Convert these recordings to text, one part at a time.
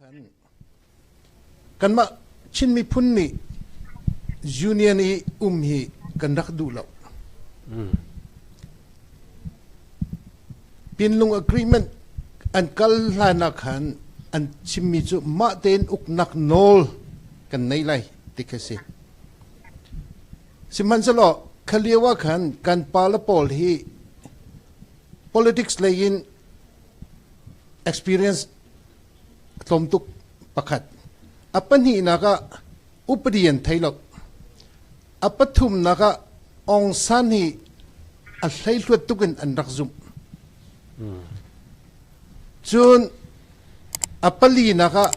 Khan kanmah Chin miphun nih union i um hi kan rak duh lo. Pinlung agreement an kal hlan ah khan an chimmi cu mah tein uknak nawl kan nei lai ti khi si. Sihmanhsehlaw kha lio ah khan kan pale pawl hi politics lei in experience a tlawm tuk pakhat. A pahnihnak ah upadi an thei lo. A pathumnak ah Aung San hi a hleihluat tuk in an rak zumh. Cun a palinak ah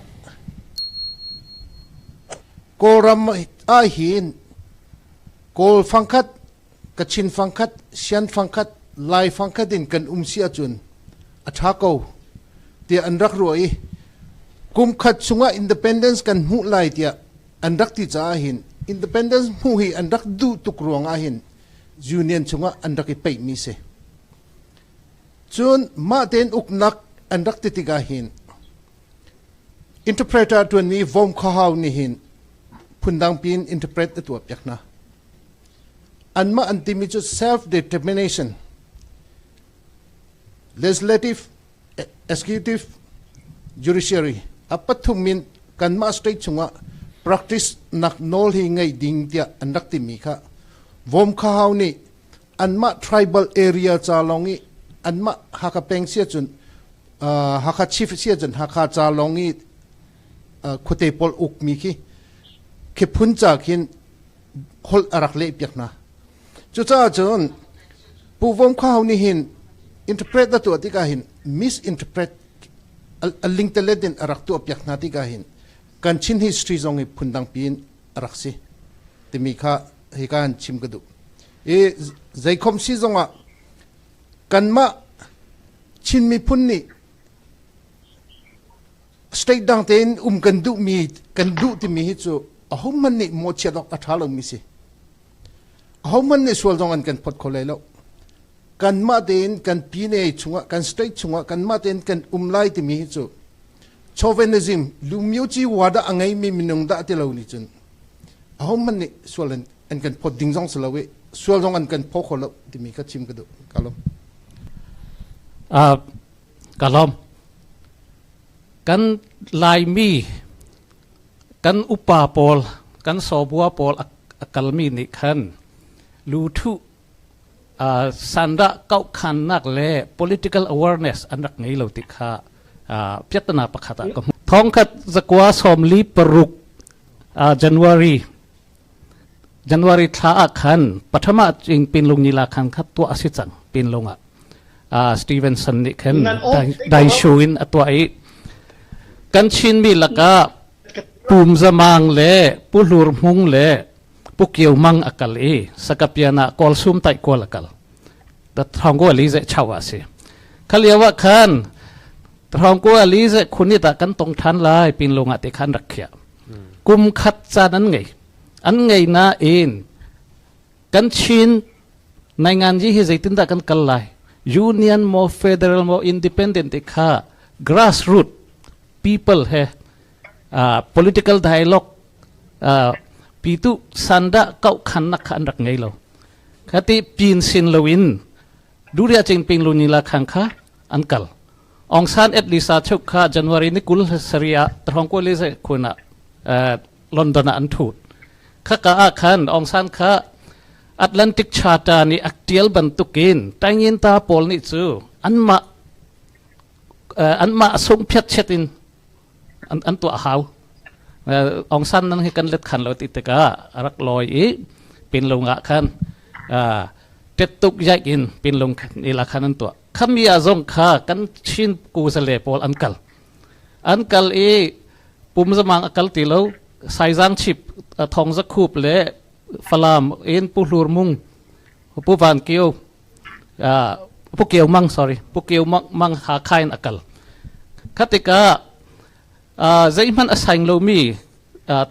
Kawlram ah hin Kawl fangkhat, Kachin fangkhat, Shan fangkhat, Lai fangkhat in kan um si ahcun a ṭha ko tiah an rak ruah i kum khat chungah independence kan hmuh lai tiah an rak ti caah hin independence hmuh hi an rak duh tuk ruangah hin union chungah an rak i peihmi si. Cun mah tein uknak an rak ti tikah hin interpreter ṭuanmi Vom Khahau nih hin phundang piin interpret a tuah piak hna. Anmah an timi cu self-determination, legislative, executive, judiciary a pathum in kanmah state chungah practice nak nawl hi ngei ding tiah an rak timi kha Vom Khahau nih anmah tribal area ca lawng i anmah Hakha peng sia cun Hakha chief sia cun Hakha ca lawng i khuate pawl ukmi khi khi phun ca khin holh a rak leh piak hna. Cucaah cun Pu Vom Khua Hau nih hin interpret a tuah tikah hin misinterpret a lingtelet in a rak tuah piak hna tikah hin kan Chin history zong hi phundang piin a rak si timi kha hika han chim ka duh. I zeikhom si zongah kanmah Chin miphun nih state dang tein um kan duhmi kan duh timi hi cu ahohmanh nih mawhchiat awk a ṭha lomi si. Ahohmanh nih sual zong an kan phawt kho lai lo. Kanmah tein kan pine chungah kan state chungah kanmah tein kan um lai timi hi cu chauvinism lumioci wada a ngeimi minung dah ti lo nih cun ahohmanh nih sual an kan phawt ding zong si lo i sual zong an kan phaw kho lo timi kha chim ka duh. Ka lawm. Ka lawm. Kan Laimi kan upa pawl kan sawbua pawl a kalmi nih khan luthu sandah kauhkhannak le political awareness an rak ngei lo ti kha piattana pakhat ah ka hmuh. Thongkhat zakua 46 January January thla ah khan pathama ching pinlung ni la khan kha tuah a si cang pinlung ah Stevenson nih khan dai shu in a tuah i kan Chinmi lakah Pum Zamang le Pu Hlur Hmung le Pu Kio Mang a kal i Sakapian ah Kawl Sum Tai Kual a kal ta thong ko li ze chau a si khalio ah khan thong ko li ze khuni ta kan tong than lai pinlung ah te khan rak khia kum khat caan an ngei an ngei nain kan Chin nainganji hi zeitindah kan kal lai union mo federal mo independent te kha grassroot people he political dialogue pitu sanda kau khan nak kha an rak ngei lo khati pin sin loin duria ching ping lu ni la khang kha an kal Aung San at Lisa chuk kha January ni 27 ah thong ko le khuna London ah an thut kha ka ah khan Aung San kha Atlantic Charter nih a tial bantukin tangin ta pawl nih cu anmah anmah sung phiat chet in an tuah hau Aung San nan hi kan let khan lo ti tikah rak loi i pinlung ah khan tet tuk yaik in pinlung ni la khan an tuah khami ah zong kha kan Chin ku sale pawl an kal an kal i pum zamang a kal ti lo saizang chip thong za khup le Falam in Pu Hlur Mung Pu Van Kio Pu Kio Mang sorry Pu Kio Mang ha khain akal khatika zeihmanh a saing lomi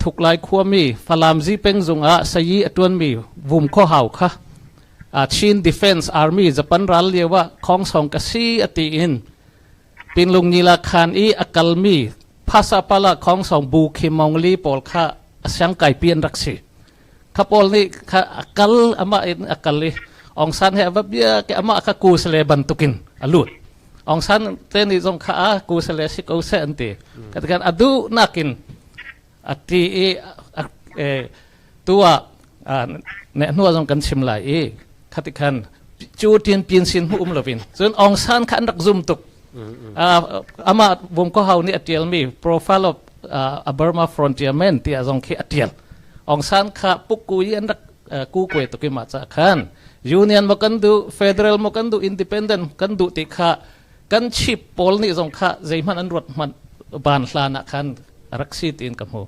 thuklai khuami Falam Zipeng zungah sayi a tuanmi Vum Kho Hau kha Chin Defense Army Japan ral lio ah khong song ka si ati in Pinlung Nila khan i a kalmi Phasa pala khong song bu khi mong li pawl kha siang kai pi an rak si. Kha pawl nih kha akal ama in akal i Aung San he ava bia ke ama kha ku sele bantukin alut. Aung San te nih zong kha a ku sele si ko se an ti. Katakan adu nakin ati i tu ah ne hnu zong kan chim lai i khati khan cu tin pin sin hu um lovin cun Aung San kha an rak zum tuk. Ama bum ko hau nih a tial mi profile of a Burma frontier man ti a zong khi a tial. Aung San kha pukku i an rak ku kwe tuk i ma cha khan union mo kan du, federal mo kan du, independent kan du ti kha kan chip pawl nih zong kha zeihmanh an ruat hmanh ban hlan ah khan rak si tiin ka hmu.